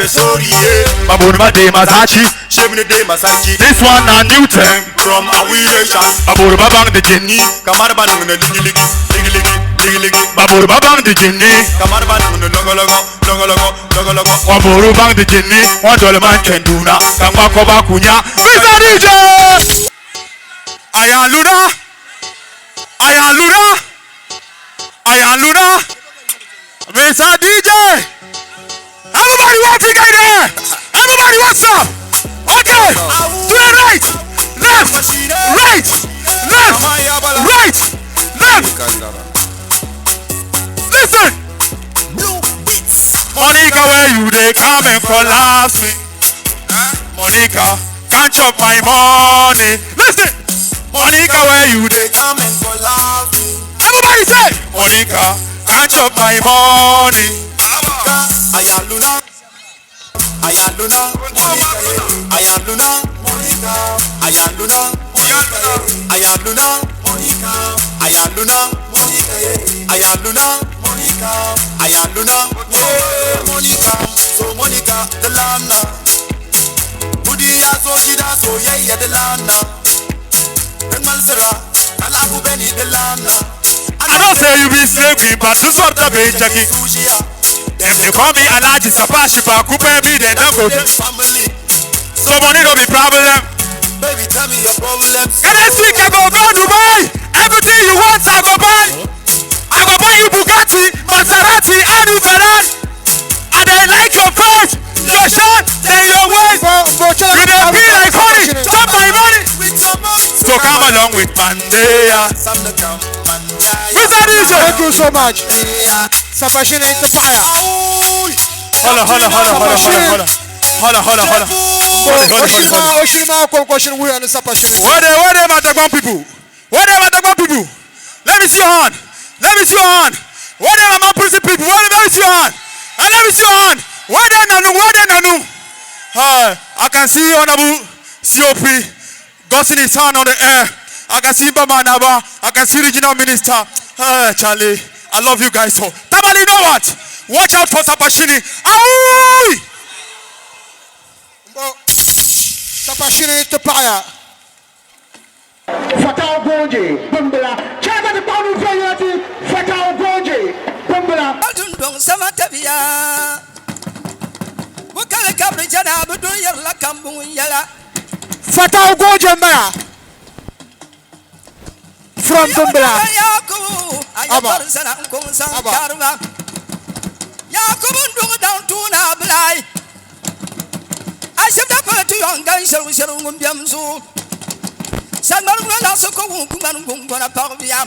Babun ma de mazachi. This one a new thing. From Awiresha. Babur babang the jinni. Kamar ba nung ligi ligi ligi ligi ligi ligi. Babur babang the jinni. Kamar ba nung logo logo logo logo logo logo. Waburu bang the jinni. Wadole man chenduna. Kangwa koba kunya. Mr. DJ. Ayaluna. Ayaluna. Ayaluna. Mr. DJ. Everybody one finger in the air. Everybody what's up? Okay. To the right. Left. Right. Left. Right. Left. Listen. Monica, where you dey come and collapse me? Monica, can't chop my money. Listen. Monica, where you dey come and collapse me? Everybody say, Monica, can't chop my money. Ayaluna, Ayaluna, Ayaluna, Ayaluna, Ayaluna, Ayaluna, Ayaluna, Ayaluna, Monica, so Monica, the lana, Kudi ya zo gida soyayya da lana, Dan Malsira, Alabu Beni da lana. I don't say you be slave queen, but this one the be checking. Them they call me Alhaji Sapashi, but Kupe me they don't go. Family. So money don't be problem. Baby, tell me your problems. And next week I go go Dubai. Everything you want, I go buy. I go buy you Bugatti, Maserati, Audi, Ferrari. And I like your face, your shirt, then your waist. You dey be like honey, chop my money. So come along with Mandela. Mr. DJ. Thank you so much. Sapashini into fire. Hold on, hold on, hold on, hold on, hold on, hold on, hold on, hold on. Oshima, Oshima, Konkoshin, we are the Sapashini. Where they, Matagwan people? Where they, Matagwan people? Let me see your hand. Let me see your hand. Where they, my prison people? Where they, let me see your hand. And let me see your hand. Where they, Nanu? Where they, Nanu? I can see Honorable COP got in his hand on the air. I can see Bama Naba. I can see Regional Minister. Charlie, I love you guys so. Tamale, you know what? Watch out for Sapashini. Aoi! Sapashini to fire. Fatao Gonje, Bumbala. Chairman of the Unity, Fatao Gonje, Bumbala. Dundong sama tabiya. Bukale kabri jana budun yarla kambun yala. Fatao Gonje Maya. From Bumbala. Abba. Abba. Yakubu ndung down tuna blai. Ashibda patu yongan sharu sharu ngumbiamzu. Sangmaru la soko kumanu ngona parvia.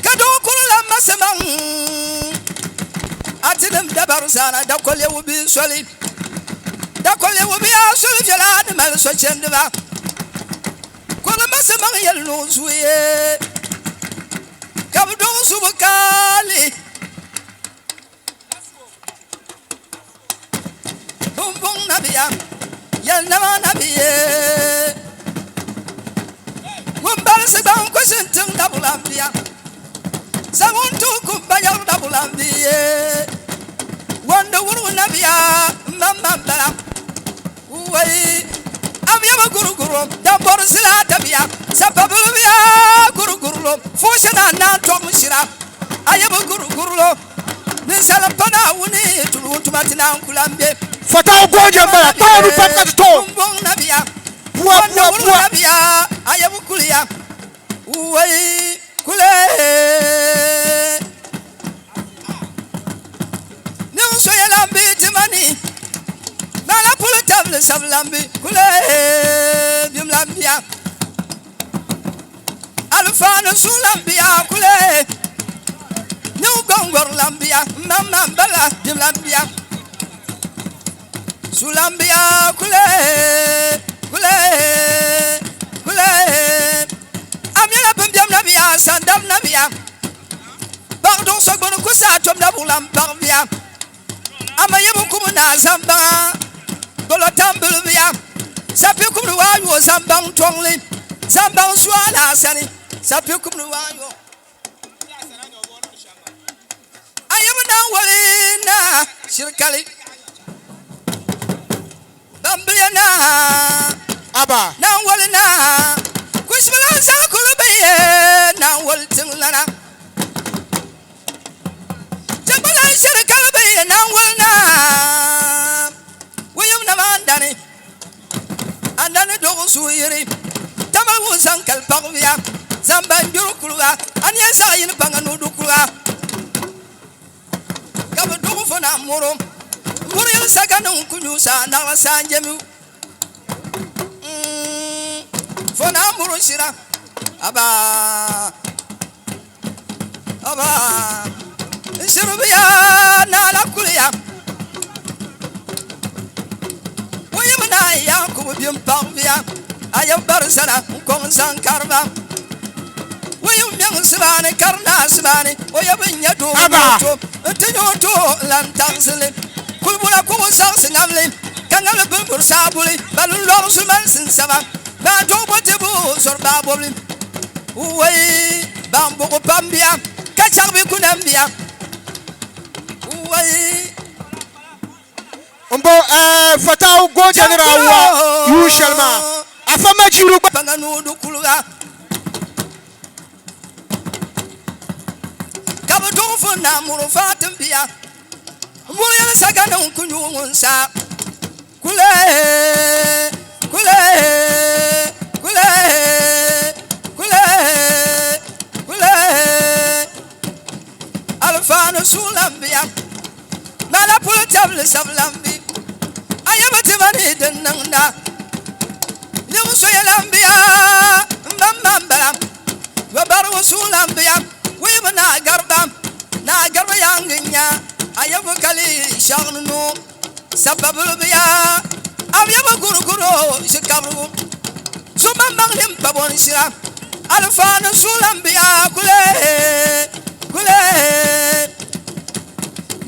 Kado kula masemang. Tinim dabari saana dakoliɛbu bia soli. Dakoliɛbu bia soli viɛla ni mali sochendiba. Kuli masi maŋ yɛli ni o zuuye ka bi dɔŋ zubu kaali. Bumbuŋ nabiya yɛli nama nabiye ŋun balisi gbaŋ kusin tiŋ dabulambiya zaŋun tuhi kum bayari dabulambiye wandi wurigu nabiya m-maŋmaŋ bala wai amiyaba guruguru dambɔri zila dabiya sapabilibiya gurugurlo fuushina naan tɔgim shira ayaba gurugurlo ninsal m-pa Naawuni tuluun tuma ti naan ku lan be. Fatawu goonje m-bala, kpahi o nuu pam ka ti tooi. Buŋbuŋ nabiya, Bua, wanda bua, wuri bua. nabiya, ayabu kuliya, wai kule. Niŋ soya lambi ti ma ni, lala puli tabili sab lambi kule bim lambiya. Alifaani suŋ lambiya kule, niŋ gɔŋgɔri lambiya, m-maŋmaŋ bala bim lambiya. Su lambiya kule, kule, kule. A mɛla bimbiɛm nabiya, sandam nabiya. Baɣa duɣu so gbuni ku saha tom na buɣulan baɣa bia. Ama yi bi kum naa zambaŋa golo tambili bia. Sapi kumdi waa yo zambaŋ tɔŋli zambaŋ su a laa sani sapi kumdi waa yo. A yi bi naan wali naa shirikali bambiliya naa. Aba. Naan wali naa kushibila zaa kuli bi ye naan wali tiŋlana. Tiŋgbana shirikali bi ye naan wali naa. Wuyim nama andani andani duɣu suhuyiri tamali wu zaŋ kali paɣibiya zaŋ ban gbiri kuliga a ni yɛn zaɣ yini paŋa ni o du kuliga ka bi duɣu fo na muru muru yɛli saka niŋ ku nyu saa naɣila saa n jɛmi fo na muru shira aba aba n shiribiya naala kuliya wuyim na yakubu bim paɣibiya a yɛn bari sana n kɔŋ zaŋ kariba wuyim mɛŋ sibaani kari naa sibaani o yɛ bin nyɛ doo Aba. to n ti nyɛ o to lan taɣisili kulibuna kubu saɣisi ŋamli ka ŋamli bimbiri saabuli bali lɔri sumali sinsaba baa dɔɣibu tibu zɔri baa bɔbili wai ban buɣu pam bia ka chaɣ bi kunam bia wai N bo fatawu goonje ni daa wa yuun shɛli maa afa Majiru gba. Paŋa nuu di kuliga ka bi duɣi fun naa muri faatin bia n buri yɛli saka niŋ ku nyu ŋun sa kule kule kule kule kule alifaani suulan bia Lala polo tabili sabilambi a yaba ti ma ni din niŋda niŋ soya lambiya n ban ban bala yobarigu suulambiya wuyibu naa gariba naa gariba yaangi nya a yabu kali shɛɣuni nuu sababilibiya a yabu guruguro shikabirigu zumaŋmaŋ din pa bɔni shira alifaani suulambiya kule kule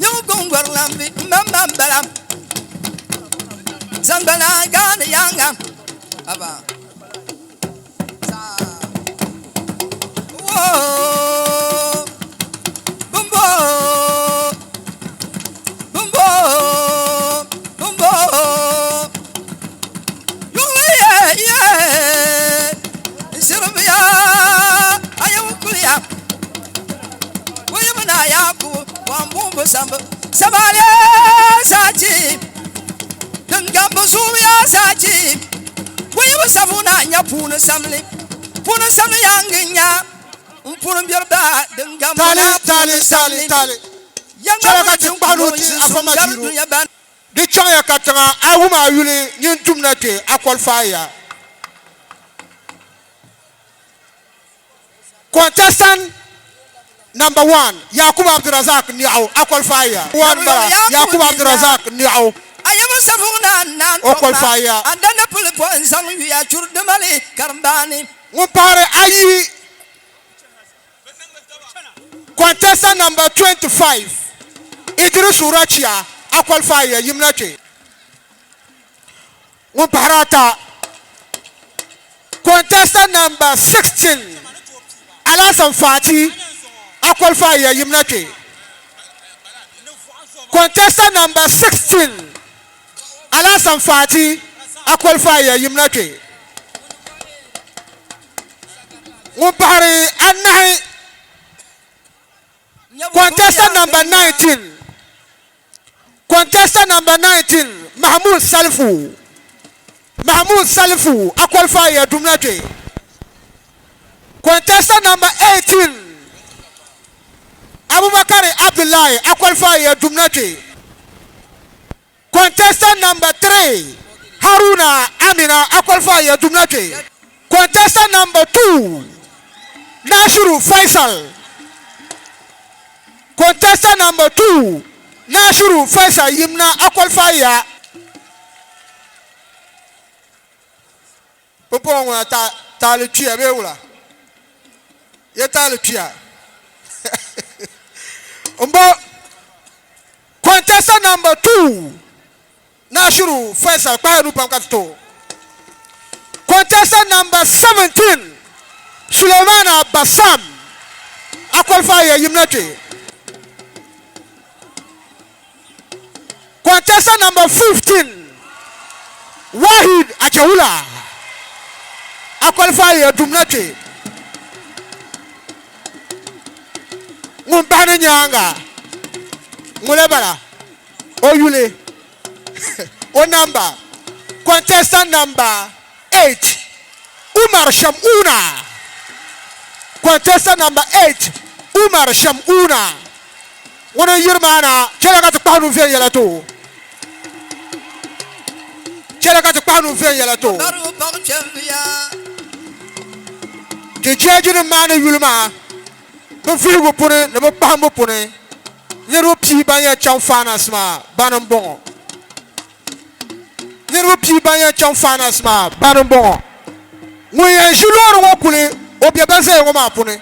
Niŋ gungɔri lambi m-maŋmaŋ bala zaŋgbana gaani yaaŋa aba woo bumbo bumbo bumbo yuɣuli ye ye n shiribiya a yɛn kuliya Wuyimina Yakubu wambumbu sambu sabale sachi dingambu zuuya sachi wuyibu safuna nya puuni samli puuni samli yangi nya n puuni biɛri ba dingambu Taali, na taali, puuni taali, samli taali. Yanga Chɛla ka wuli ti kpahi nuu ti tingbani Afa sun gari Majiru. dunia ban. Di chaŋya katiŋa a wum a yuli nyin tum na kpe a qualify ya. Contestant Number one, Yakubu Abdulrazak Niɛɣu, a qualify ya. One bala, Yakubu Abdulrazak Niɛɣu, A yi bi safuŋ ni a naan o tɔŋ ma, qualify ya. a da ni pili pɔi n-zaŋ yuya churi dimali karimbaani. Ŋun pahiri ayi, contestant number 25, Idrisu Rachia, a qualify ya, yimina kpe. Ŋun pahiri ata, contestant number 16, Alhassan Fati, a qualify ya yimina kpe. Contestant number 16, Alhassan Fati, a qualify ya yimina kpe. Ŋun pahiri anahi, contestant number 19, Contestant number 19, Mahmood Salifu. Mahmood Salifu, a qualify ya dumna kpe. Contestant number 18, Abubakari Abdullahi, a qualify ya dumna kpe. Contestant number 3, Haruna Amina, a qualify ya dumna kpe. Contestant number 2, Nashiru Faisal. Contestant number 2, Nashiru Faisal Yimna, a qualify ya. Pumpɔŋɔ ŋuna taali kpiya bee wula? Ya taali kpiya. M-bo contestant number 2, Nashiru Faisal kpahi nuu pam ka ti ti o. Contestant number 17, Sulemana Basam, a qualify ya yim na kpe. Contestant number 15, Wahid Ajawula, a qualify ya dum na kpe. Ŋun bahi ni nyaaŋa, ŋuna bala, o yuli. O number, Contestant number 8, Umar Shamuna. Contestant number 8, Umar Shamuna. Ŋuni n yiri maa na, chɛliya ka ti kpahi nuu viɛnyɛla ti o. Chɛliya ka ti kpahi nuu viɛnyɛla ti o. Ti jɛɛjinim maa ni yuli maa, bɛ vihigu puni ni bɛ kpahimbu puni. Niriba pia ban yɛn chaŋ finals maa bani m-bɔŋɔ. Niriba pia ban yɛn chaŋ finals maa bani m-bɔŋɔ. Ŋun yɛn ʒi loori ŋɔ kuli o be ban zaya ŋɔ maa puuni.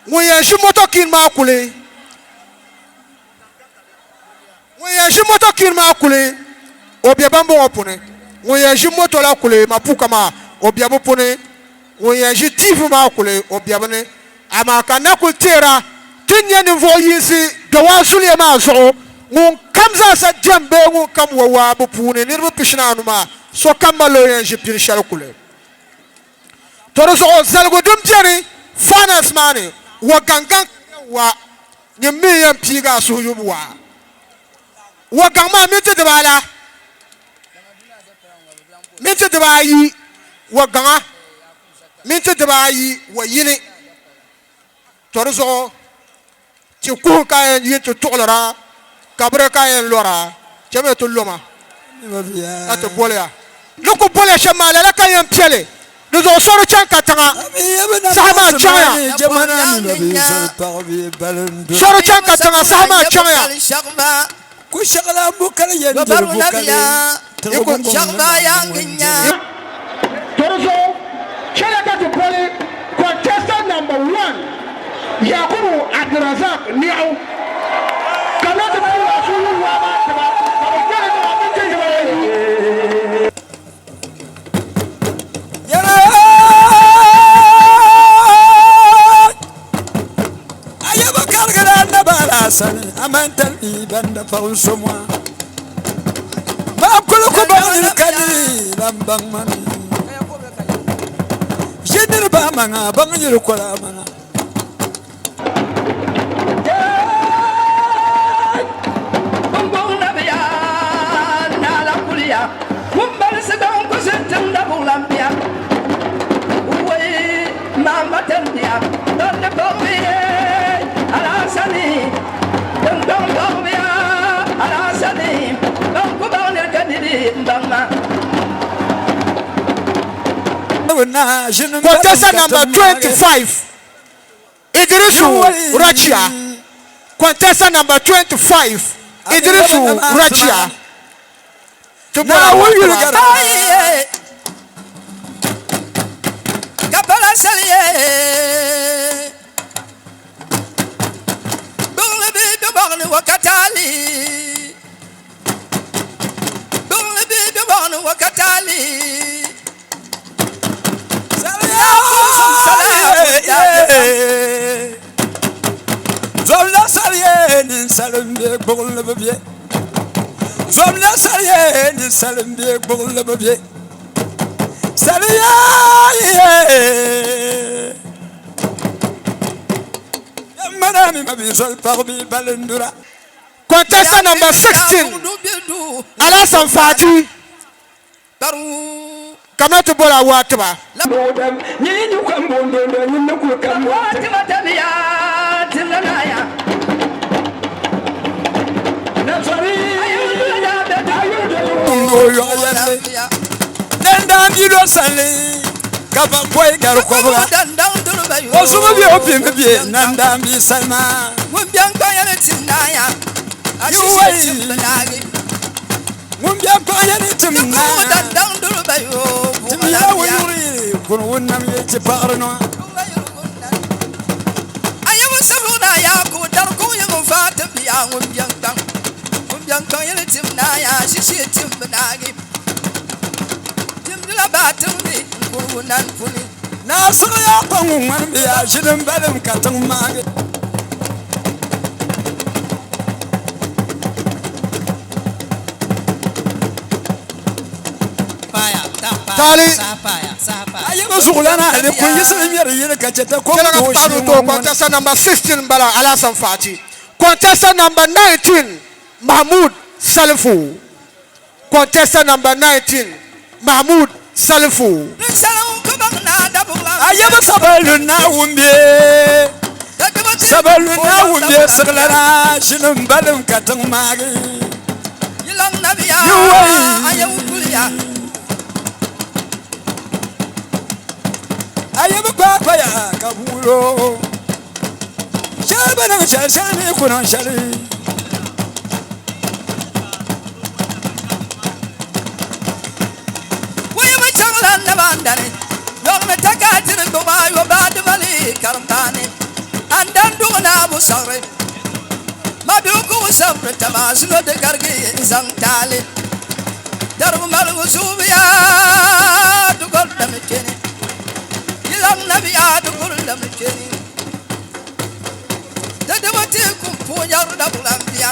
Ŋun yɛn ʒi motokin maa kuli Ŋun yɛn ʒi motokin maa kuli o be ban bɔŋɔ puuni. Ŋun yɛn ʒi moto la kuli mapuuka maa o be bɛ puuni. Ŋun yɛn ʒi TV maa kuli o be bɛ ni. Amaa ka na kul teera ti ni nyɛ ninvuɣ yinsi Gbewaa zuliya maa zuɣu, ŋunkam zaasa diɛm bee ŋunkam wa waa bɛ puuni niriba pishinaanu maa, sokam malila o yɛn ʒi pini shɛli kuli. To di zuɣu zaligu din beni finals maa ni, wa gaŋ gaŋ ka yɛn wa, nyin mi yɛn piigi a suhuyubu waa. Wa gaŋ maa minti dibaala, minti dibaayi wa gaŋa. Minti dibaayi wa yini. To di zuɣu ti kuhi ka yɛn yi ti tuɣilira, kabiri ka yɛn lɔra, chamiya ti lo ma ka ti boliya. Ni ku boliya shɛm maa, lala ka yɛn piɛli. Di zuɣu so di chaŋ katiŋa, saha maa chaŋya. So di chaŋ katiŋa, saha maa chaŋya. To di zuɣu chɛla ka ti boli contestant number one Yakubu Abdulrazak Niɛɣu ka na ti pili a suhu waa maa tiba ka bɛ kpɛri nima minti dibaayi. Ayaba karigila anaba Alasani amantali mi banda paɣa so maa Maa kuli ku baŋ niri ka niri lan baŋ ma mi Ʒi niriba maŋa baŋ niri kola maŋa. Contestant number 25. Idrisu Rachia. Contestant number 25, Idrisu Rachia. Ti bɔra Naawuni yuli waatiba. gari. Aye. Ka pala sali ye. Buɣili bi be bɔɣini wa ka taali. Buɣili bi be bɔɣini wa ka taali. Zomla sariye ninsal n bɛ gbuɣinli bi bɛ. Zomla sariye ninsal n bɛ gbuɣinli bi bɛ. Sariya mana mi ma bi zoli paɣa bi balindura. Contestant number 16, Alhassan Fati. Kamina ti bɔra waatiba. Nandan bi do sali ka ban bɔi gari kɔbira o zuɣu bɛ o pimi bɛ nandan bi salima. Ŋun biɛŋ kpaŋ tim naaya. Yuwai. Ashishi tim naagi. Ŋun biɛŋ kpaŋ yɛli tim Kuŋ naa. dandaŋ duri ba yoo. Tim ya wuyuri kuni wun nam ye ti paɣiri nɔ. Ayabu sabu na ya ku dar ku yi ŋun fa ti biya ŋun biɛŋ kpaŋ. Ŋun biɛŋ kpaŋ yɛli tim naaya ashishi tim naagi. Tim dila baa tiŋ ni n kuri nan puni. Naa siɣi ya kpa ŋun ŋmani biya ʒini n balim ka tiŋ maagi. Paaya, tam paaya, Taali. saha paaya, saha paaya. A yi bi zuɣulana ali kun yiɣisiri ŋmɛri yili ka chɛ ta kom Chɛla ka doo kpaanu shee to ŋɔ ŋmani. contestant number 16 bala Alhassan Fati. Contestant number 19, Mahmoud Salifu. Contestant number 19, Mahmoud Salifu. Ninsala ŋun ku baŋ naa dabuɣula. A yi bi sabalu naawuni bɛ. Sabalu naawuni bɛ siɣilana ʒini n balim ka tiŋ maagi. Yilaŋ nabiya Yuwai. ayawu kuliya. A yi bi kpaakpaya ka buulo. Shɛli bi niŋ shɛli shɛli mi ku niŋ shɛli. Wuyi bi chaŋla nabandani. Yɔɣimi takaatiri gbuba yo baadibali karimbaani. Andan duɣu naabu saɣiri. Mabiru ku sabiri tama zulo di garigi n zaŋ taali. Darigu maligu suubiya dugol lami kpeni. Yilaŋ nabiya dugol lami kpeni. Dadiba ti kum puunyari dabulambiya.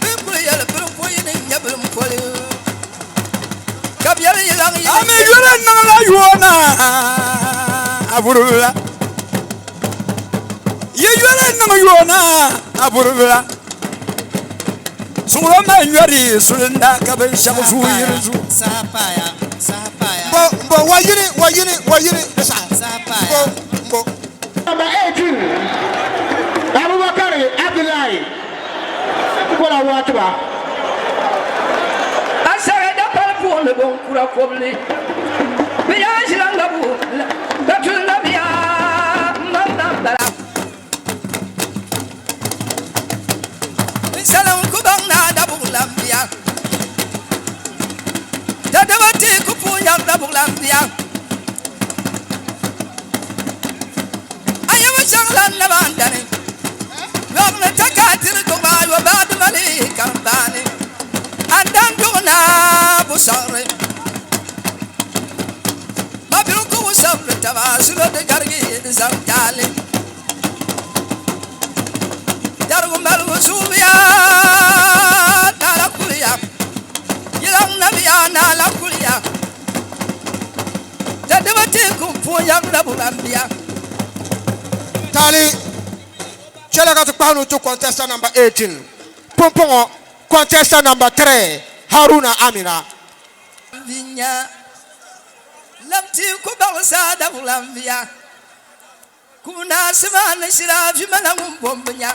Bi kuli yɛli bilim puyini n-nyɛ bilim poli. Ka bi yɛli yilaŋ A mi yuli niŋla yoona a burubila. Yi yuli niŋ yoona a burubila. Suɣulo mali nyɔri sulinda ka binshɛɣu zuu yiri zu. Saha paaya, saha paaya, Mbo mbo wa yini wa yini wa yini di saha. saha Mbo paaya. mbo. Number 18, Abubakar Abdullahi. Ti bɔra waatiba. Asara da pali puɣili bin kura kobili. Bi yaa ʒila ŋabu batul nabiya mam nan bala. N salim ku baŋ naa dabuɣulambiya. Dadaba ti ku puunyari dabuɣulambiya. Ayabu chaŋla nabandani. Yɔɣini takaatiri gbuba yo baadimali karimbaani. Andan duɣu naa bu saɣiri. Mabiru ku sabiri taba sulo di garigi n zaŋ taali. Darigu maligu suubiya naala kuliya. Yilaŋ nabiya naala kuliya. Dadiba ti kun puunyari dabulambiya. Taali. Chɛla ka ti kpaanu to contestant number 18. Pumpɔŋɔ contestant number 3, Haruna Amina. Vinya lamti ku baɣisa dabulambiya. Kuna sima ni shira vi mana ŋun bombi nya.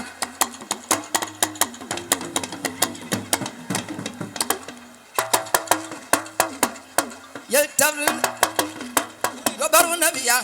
Yɛli tabili yobaru nabiya.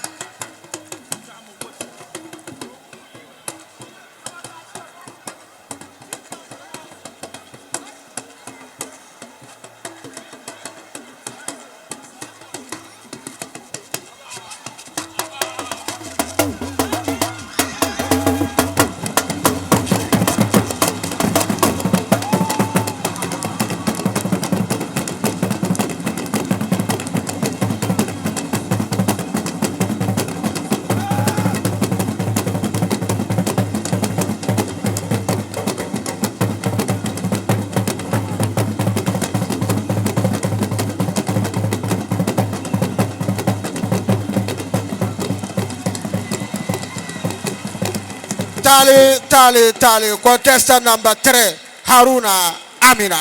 Taali taali taali contestant number 3 Haruna Amina.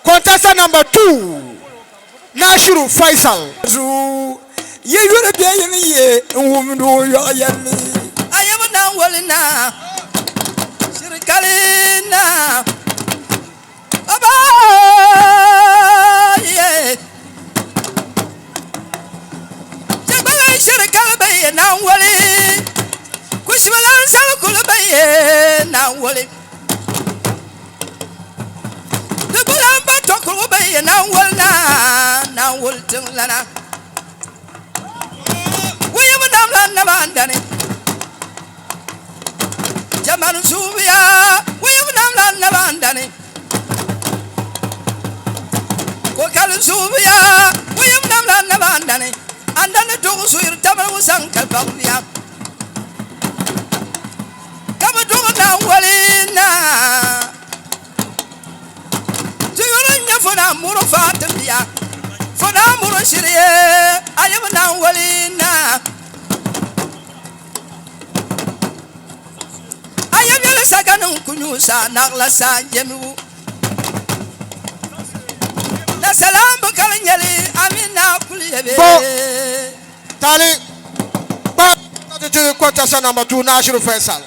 Contestant number 2 Nashiru Faisal. Zuɣu yi yuri bɛ yiŋ ye n-wumdi o yɔɣu yɛlli. Ayaba na wali na shirikali na aba ye Jagbala shirikali baye na wali kushibala sal kul baye na wali Dubala ba tokul baye na wali na na wali tinglana Wuyaba namla nabandani Jamanu subiya wuyaba namla nabandani Kokal subiya wuyaba namla nabandani Andani dugu suyir tabal wusan kalpagliya Kaba dugu na wali na Tuyuru nya funa muru fatimbiya Funa muru shiriye ayaba na wali na Ayab yɛli saganin kunyu sa naɣila sa jɛmibu Na salam bi kali nyɛli amina kuli yɛbe Bo. Taali kpa ti contestant number 2 Nashiru Faisal.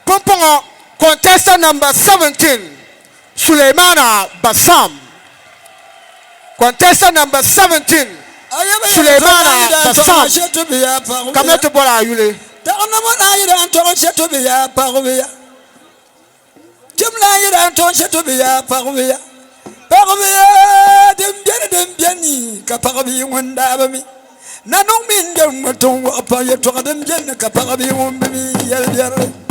Pumpɔŋɔ contestant number 17 Suleimana Basam. Contestant number 17 Suleimana Basam. Kamina ti bɔra a yuli. Taɣanamo na yira n tɔɣi shɛto bi yaa paɣabiya tim na yira n tɔɣi shɛto bi yaa paɣabiya paɣabiya din biɛni din biɛni ka paɣabi ŋun daa bi mi na niŋ mi n gbɛ ŋɔ tiŋ waɣa paɣa yɛltɔɣa din biɛni ka paɣabi ŋun bi mi yɛli biɛrili.